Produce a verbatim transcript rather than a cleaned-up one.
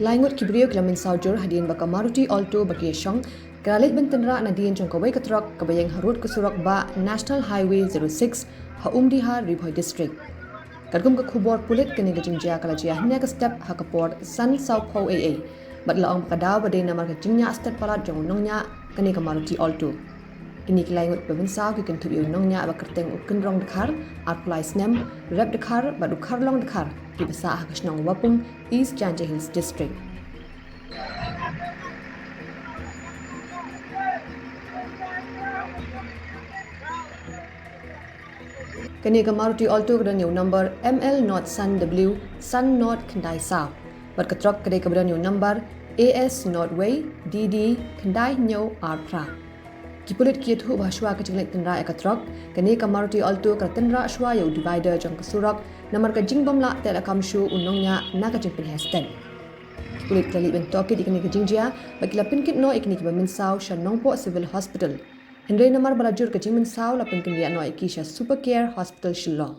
Lai ngut ki briew ki la mynsaw jur hadien ba ka Maruti Alto ba ki ïashong ka la leit ban tynrah nadien jong kawei ka trok kaba ïeng harud ka surok bah National Highway zero six ha Umdihar, Ri Bhoi District. Katkum ka khubor pulit, kane ka jingjia ka la jia hynne ka step ha ka por san sawphew A A bad la ong ba ka daw ba dei namar ka jingñiah stet palat jong u nongñiah kane ka Maruti Alto. Kine ki lai ngut ba mynsaw ki kynthup ïa u nongñiah ba kyrteng u Kynrong Dkhar, arphew lai snem, Rep Dkhar bad u Kharlong Dkhar, kiba sah ha ka shnong Wapung, East Jaintia Hills District. Kane ka Maruti Alto ka don ïa u number M L nought san W san nought khyndai saw bad ka trok ka dei kaba don ïa u number A S nought wei D D khyndai hynñiew ar phra. Ki pulit ki ïathuh ba shuwa ka jingleit tynrah ïa ka trok, kane ka Maruti Alto ka la tynrah shuwa ïa u divider jong ka surok namar ka jingbym lah tehlakam shuh u nongñiah na ka jingpynheh stet. Ki pulit ki la leit ban tohkit ïa kane ka jingjia bad ki la pynkit noh ïa kine kiba mynsaw sha Nongpoh Civil Hospital. Hynrei namar ba la jur ka jingmynsaw, la pynkynriah noh ïa ki sha Super Care Hospital Shillong.